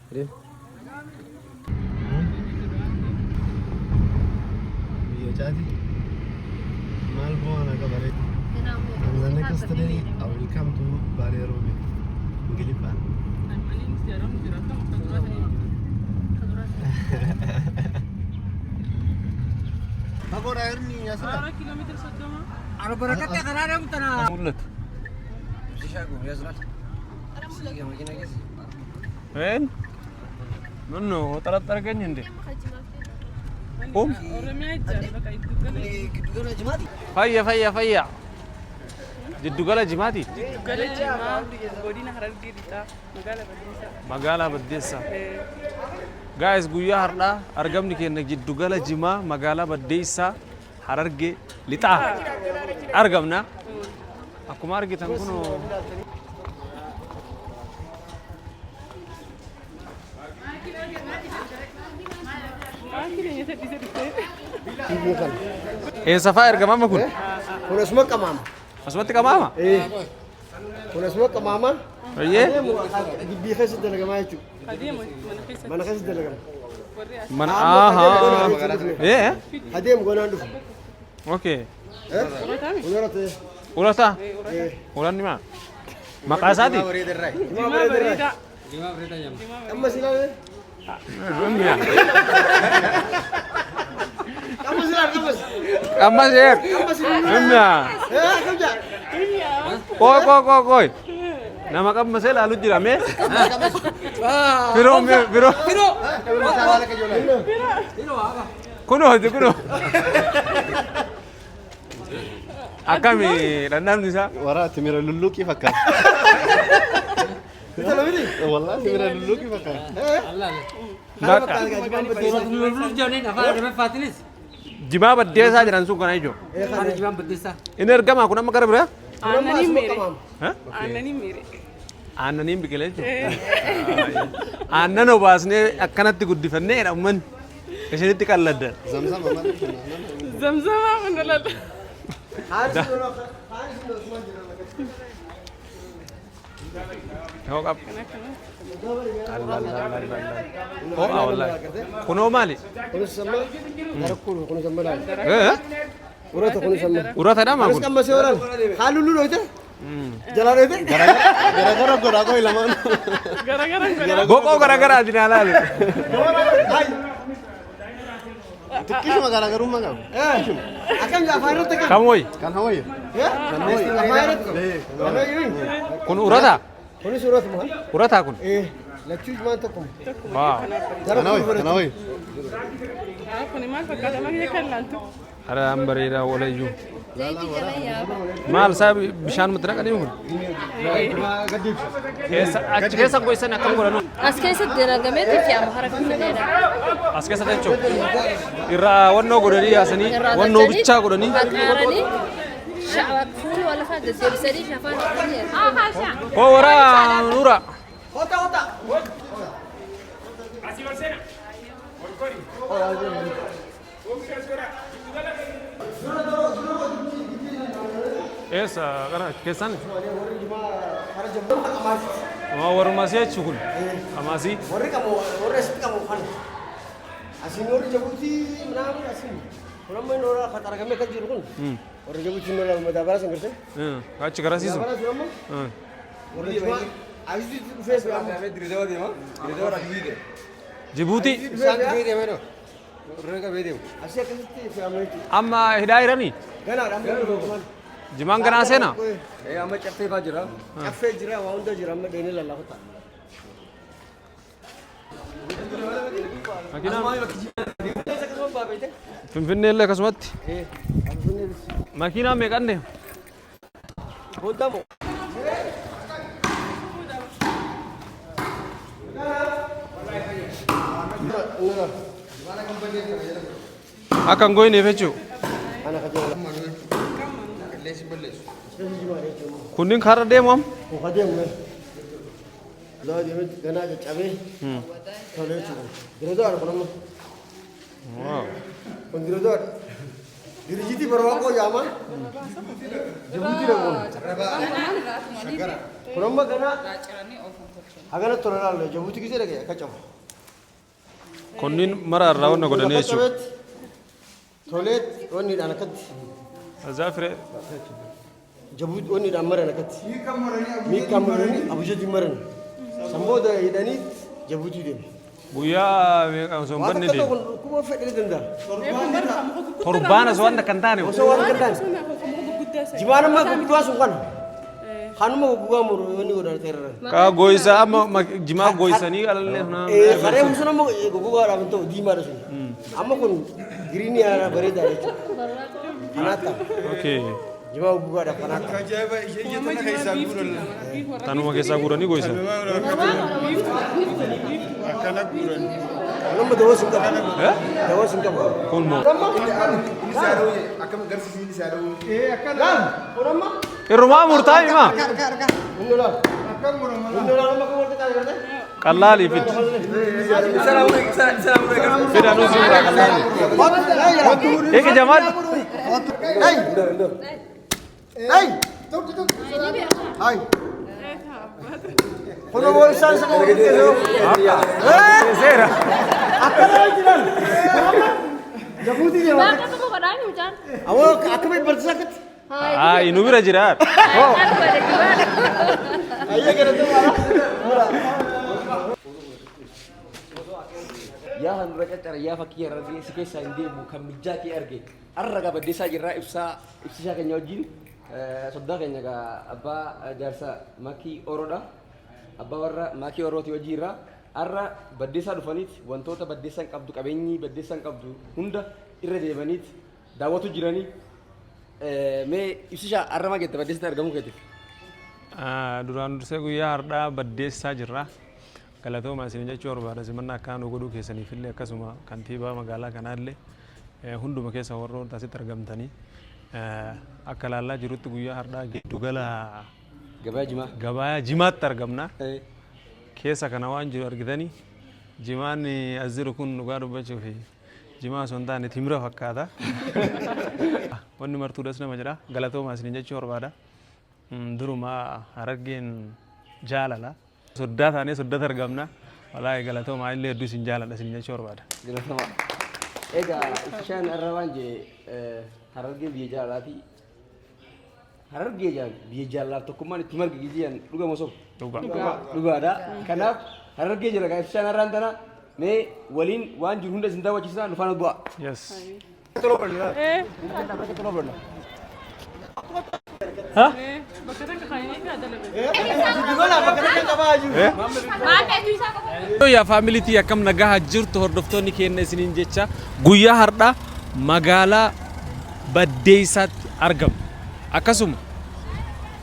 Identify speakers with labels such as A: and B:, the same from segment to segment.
A: Biyya caati. Maal bu'aan akka bareedu. And the next day I will come to Bale Robe. Ingiliffaan. Fagoodha inni asirra.
B: Mul'atu. Een? ምነው ጠረጠርከኝ እንዴ? ቁም Fayya fayya fayya. Jiddugala Jimaati?
C: Jiddugala Jimaa, godina Harargee Lixaa, magaalaa Baddeessaa.
B: Magaalaa Baddeessaa. Guys, guyyaa har'aa argamni keenya jiddugala Jimaa, magaalaa Baddeessaa, Harargee Lixaa argamna. Akkuma argitan kun eessa fa'aa ergama amma kun?
D: Kun asuma qamaama.
B: Asumatti qamaama?
D: Kun asuma qamaama.
B: Ayyee.
D: Gibbii keessa dalagamaa jechuudha.
C: Adeemu mana keessatti.
D: Mana keessa dalagama.
C: Warri as
B: Mana ahaa. Ee?
D: Adeemu gonaan dhufu.
B: Okay.
D: Kun horate.
B: Ulataa? Ulanni maa? Maqaa isaati?
D: Jimaa bareedaa. Amma si ilaalee. Amma si ilaali ammas.
B: Ammas eer.
D: Amma si ilaalee.
B: Himmiya.
D: Akkam jaa.
B: Qoy qoy qoy qoy. Nama qammasee ilaalu jira mee? Firoo mee firoo. Kunoo kunoo. Akkami dhandhamni isaa?
A: Waraa timira lulluuqii fakkaata.
D: Bitala miti.
A: Wallahi timira lulluuqii fakkaata.
B: Bakka. Jimaa Baddeessaa jedhan sun kana jechuudha. Inni ergamaa kun amma gara biraa?
C: Aannaniin meere.
B: Ha?
C: Aannaniin meere.
B: Aannaniin biqilee jechuudha. Aannan obaasnee akkanatti guddifannee dha uummanni. Isinitti qalladdan.
A: Zamzama malee.
C: Zamzamaa kun lalla.
B: Yoo qab. Ho'a wallahi. Kunoo maali?
D: Kunis amma rakkuun kunis amma laala.
B: Eh?
D: Urata kunis amma.
B: Uratadha maa
D: Kunis
B: kun?
D: qammasee oran. Halluu luluu Jalaa dhoyte?
A: Garagara godhaa qoy lamaan.
C: Garagara godhaa.
B: Boqoo garagaraatiin haa laalu.
A: Xiqqishuma garaagarummaa qabu.
D: Akkam jaa afaan irratti akkam?
B: Kam wayi?
A: Kan hawayya.
D: Afaan irratti.
B: Kun urata?
D: Kunis uratuma.
B: Urataa kun?
D: Lachuu jimaan tokkuma.
B: Waaw.
A: Kan hawayya. Kan hawayya.
C: Kuni maal fakkaata? Maal kan laaltu?
B: Haraan bareedaa walayyuu. Maal isaa bishaan matti naqanii kun? Keessa achi keessa goisan akkam godhanu?
E: As keessatti dalagameeti fe'ama hara Finfinneedha.
B: As keessa jechuun irraa wannoo godhanii yaasanii
E: Irraa
B: wannoo
E: galchanii,
B: bichaa godhanii.
E: Haqaaranii fuula lafaa deddeebisanii shafaan dhaqanii.
B: Koo waraa nuura. Eessa gara keessan? Warra asii jechuun kun. Amaasii.
D: Warri qabu warri asitti qabu kana. Asiin warri Jabuutii minaamin asiin. Kun amma inni warra kan argamee kan jiru kun. Warri Jabuutii inni warra madaabaraa san gartee.
B: Achi garasiisu.
D: Madaabaraa sun amma warra Jimaa asitti dhufee fe'amu.
B: Jibuutii.
D: Asii akkasitti fe'amu jechuudha.
B: Amma hidhaa jiranii?
D: Ganaadha amma.
B: Jimaan ganaa seenaa?
D: Amma caffee fa'aa jira. Caffee jira waa hunda jira amma dheenee lallaafata.
B: Finfinnee illee akkasumatti. Makiinaa meeqan deema?
D: Booddamoo.
B: Akka hin goyneef jechuudha. Kunniin karra deemu amma?
D: Kun deemu Laa deemee ganaa caccabee tolee jechuudha. Direedoodha kun amma. Kun direedoodha. Dirijitii barwaaqoo yaama. Jabuutii dhaquun. Kun amma gana hagana tola laalle Jabuutii gisee dhaqee akka cabu.
B: Kunniin mara irraa wanna godhanii jechuudha.
D: Toleet wanniidhaan akkatti.
B: Azaa firee.
D: Jabuutii wanniidhaan maran akkatti. Miikkaan maranii abujadii maran. San booda hidhanii Jabuutii deemu.
B: Guyyaa meeqa osoo hin
D: Waan
B: banne
D: takka
B: deemu.
D: tokko dhukkuba fedhee danda'a.
B: Torbaan osoo waan akka hin taane.
D: Osoo waan akka hin taane. Jimaan amma guggugaa sun kana. Kanuma guggugaa muru wanni godhan teerran.
B: Kaa gooyisaa amma jimaa gooyisanii alallee
D: Karee sun amma guggugaadhaaf hin ta'u diimaadha sun. Amma kun giriinii haaraa bareedaa jechuudha. Kanaaf ta'a.
B: Okay.
D: Jimaa guggugaadhaaf kanaaf ta'a.
B: Tanuma keessaa guuranii gooyisan.
D: Kun amma dawoo sun qaba. Dawoo sun qaba.
B: Kun moo.
A: Akkam garsiisiin isaa dha'uu.
D: Kun amma
B: Irrumaa murtaa himaa.
D: inni laal. Inni laal amma kan wal qixxaate gartee.
B: Qallaalii fid. Fida nuus irraa qallaalii. Eegi Jamaal.
D: Hey! Hey! Hey! Kun wal isaan sama wal qixxeesse.
B: Seera.
D: Akkana jiran. Jabuutii deema.
E: Bakka tokko godhaa mucaan.
D: Awwa akkamitti barsiisaa akkatti?
B: Haa nu bira jira.
D: Ayyee galatee maala.
F: Yaa handura caccara yaa fakkii argee si keessaa hin deemu kan mijjaa kee arge arra gaa baddeessaa jirraa ibsaa ibsishaa keenya wajjin soddaa keenya gaa abbaa jaarsa makii oroodha abbaa warra makii orooti wajjin irraa arra baddeessaa dhufaniit wantoota baddeessaan qabdu qabeenyi baddeessaan qabdu hunda irra deemaniit daawwatu jiranii mee ibsishaa arra maa jette baddeessatti argamuu keetiif.
B: Duraan dursee guyyaa har'aa baddeessaa jirra. Galatooma isin jechuu barbaada simannaa akkaan nu godhuu keessaniif illee akkasuma kantiibaa magaalaa kanaallee hunduma keessa warroota asitti argamtanii akka laallaa jirutti guyyaa har'aa giddugala
F: Gabaa jimaa.
B: gabaa jimaatti argamna. Keessa kana waan jiru argitanii jimaan as jiru kun dhugaa dubbachuu fi jimaa osoo hin taane timira fakkaata. Wanni martuudhas nama jedha galatooma isin jechuu barbaada. Duruma Harargeen jaalala. Soddaa taanee soddata argamna. Walaahi galatoomaa illee hedduu isin jaaladha isin jechuu barbaada.
F: Galatoomaa. Egaa ibsishaan irra waan jee Harargeen biyya jaalalaati. Harargee jaan biyya jaalalaaf tokkummaan itti marge gijiyaan dhugama soba.
B: Dhugaa.
F: Dhugaadha. Kanaaf Harargee jira gaa ibsishaan har'aan tana mee waliin waan jiru hunda isin daawwachiisna nu faana bu'a.
B: Yes.
C: Bakka takka kaayanii fi adda labe.
D: Giddugala bakka takka qabaa jiru.
B: Yaa faamiliitii akkam nagaa jirtu hordoftoonni keenya isiniin jecha guyyaa har'aa magaalaa Baddeessaatti argamu. Akkasuma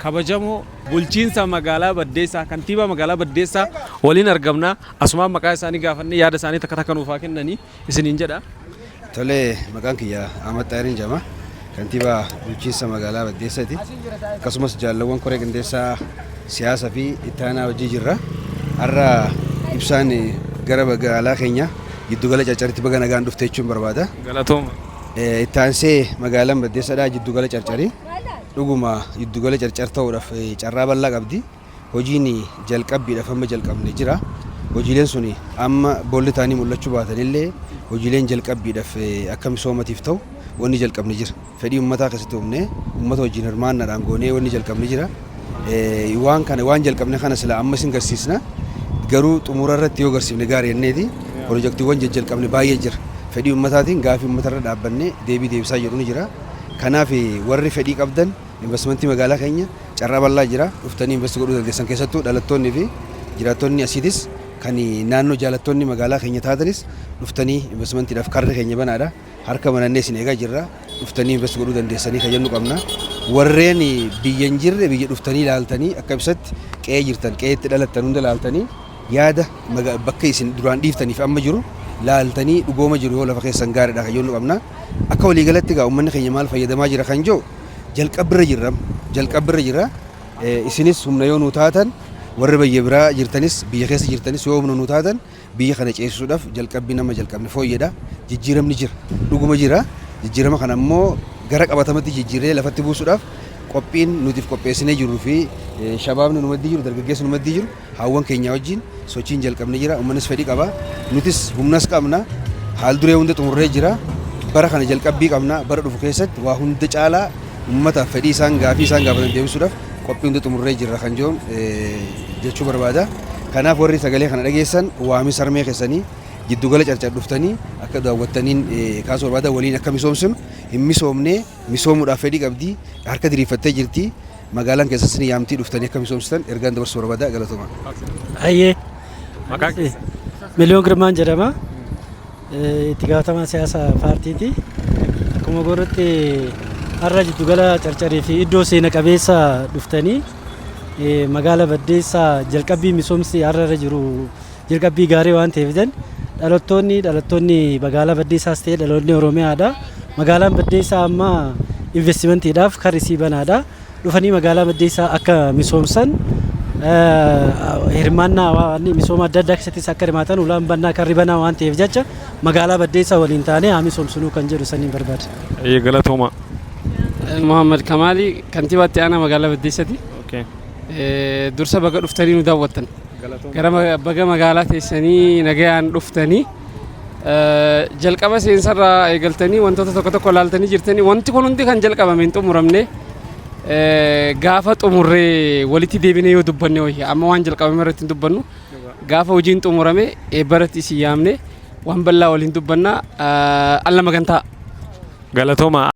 B: kabajamoo bulchiinsa magaalaa Baddeessaa kantiibaa magaalaa Baddeessaa waliin argamna. Asumaan maqaa isaanii gaafannee yaada isaanii takka takka nuuf haa kennanii isiniin jedha.
G: Tolee, maqaan kiyya Ahmad Xaayirin jedhama. Kantiibaa bulchiinsa magaalaa Baddeessaati. Akkasumas jaalawwan koree qindeessaa siyaasaa fi itti aanaa hojii jirra. Har'a ibsaan gara magaalaa keenya giddugala Carcaritti baga nagaan dhufte jechuun barbaada.
B: Galatooma.
G: Itti aansee magaalaan Baddeessaadhaa giddugala Carcarii. Dhuguma giddugala Carcar ta'uudhaaf carraa bal'aa qabdi. Hojiin jalqabbiidhaaf amma jalqabne jira. Hojiileen sun amma boolli ta'anii mul'achuu baatanillee hojiileen jalqabbiidhaaf akka misoomatiif ta'u wanni jalqabne jira. Fedhii uummataa keessatti uumnee uummata wajjin hirmaannaadhaan goonee wanni jalqabne jira. Waan kana waan jalqabne kana sila amma isin garsiisna. Garuu xumura irratti yoo garsiifne gaarii jenneeti pirojektiiwwan jajjalqabne baay'ee jira. Fedhii uummataatiin gaafii uummatarra dhaabbannee deebii deebisaa jiru ni jira. Kanaaf warri fedhii qabdan investmentii magaalaa keenya carraa bal'aa jira. Dhuftanii invest godhuu dandeessan keessattuu dhalattoonni fi jiraattonni asiitis kan naannoo jaalattoonni magaalaa keenya taatanis dhuftanii investmentiidhaaf karri keenya banaadha. Harka banannee isin eegaa jirra. Dhuftanii invest godhuu dandeessanii kan jennu qabna. Warreen biyya hin jirre biyya dhuftanii ilaaltanii akka ibsatti qe'ee jirtan qe'eetti dhalattan hunda ilaaltanii yaada bakka isin duraan dhiiftaniif amma jiru laaltanii dhugooma jiru yoo lafa keessan gaariidha kan jennu qabna. Akka waliigalatti egaa uummanni keenya maal fayyadamaa jira kan jiru jalqabbirra jirra jalqabbirra jirra. Isinis humna yoo nu taatan warri biyya biraa jirtanis biyya keessa jirtanis yoo humna nu taatan biyya kana ceesisuudhaaf jalqabbii nama jalqabne fooyyedha. Jijjiiramni jira dhuguma jira. Jijjiirama kana immoo gara qabatamatti jijjiirree lafatti buusuudhaaf qophiin nutiif qopheessinee jiruu fi shabaabni nu maddii jiru, dargaggeessi nu maddii jiru, haawwan keenya wajjin sochiin jalqabnee jira. Uummannis fedhii qaba. Nutis humnas qabna. Haal duree hunda xumurree jira. Bara kana jalqabbii qabna. Bara dhufu keessatti waa hunda caalaa uummataaf fedhii isaan gaafii isaan gaafatan deebisuudhaaf qophii hunda xumurree jirra kan jiru jechuu barbaada. Kanaaf warri sagalee kana dhageessan waamis harmee keessanii giddugala Carcar dhuftanii akka daawwattaniin kaasuu barbaada. Waliin akka misoomsinu hin misoomnee misoomuudhaaf fedhii qabdi, harka diriirfattee jirti. Magaalaan keessas ni yaamtii, dhuftanii akka misoomsitan ergaan dabarsuu barbaada. Galatooma.
H: Hayyee.
B: Maqaa keessa?
H: Miliyoon Girmaan jedhama. Itti gaafatamaa siyaasaa paartiiti. Akkuma gorratti har'a jiddugala Carcarii fi iddoo seena qabeessa dhuftanii magaala Baddeessaa jalqabbii misoomsi har'a irra jiru jalqabbii gaarii waan ta'eef jan dhalattoonni magaalaa Baddeessaas ta'e dhaloonni Oromiyaadha. Magaalaan Baddeessaa amma investimentiidhaaf karri isii banaadha. Dhufanii magaalaa Baddeessaa akka misoomsan, hirmaannaa waan misooma adda addaa keessattis akka hirmaatan ulaan bannaa karri banaa waan ta'eef jecha magaalaa Baddeessaa waliin taanee haa misoomsinuu kan jedhu saniin barbaada.
B: Hayyee, galatooma.
I: Muhammad Kamaali, kantiibaa itti aanaa magaalaa Baddeessati. Dursa baga dhuftanii nu daawwattan. Gara baga magaalaa teessanii nagayaan dhuftanii jalqaba seensarraa eegaltanii wantoota tokko tokko ilaaltanii jirtanii. Wanti kun hundi kan jalqabame hin xumuramne. Gaafa xumurree walitti deebinee yoo dubbanne wayya. Amma waan jalqabame irratti hin dubbannu. Gaafa hojiin xumurame eebbaratti isin yaamne waan bal'aa waliin dubbanna. Alla magantaa.
B: Galatooma.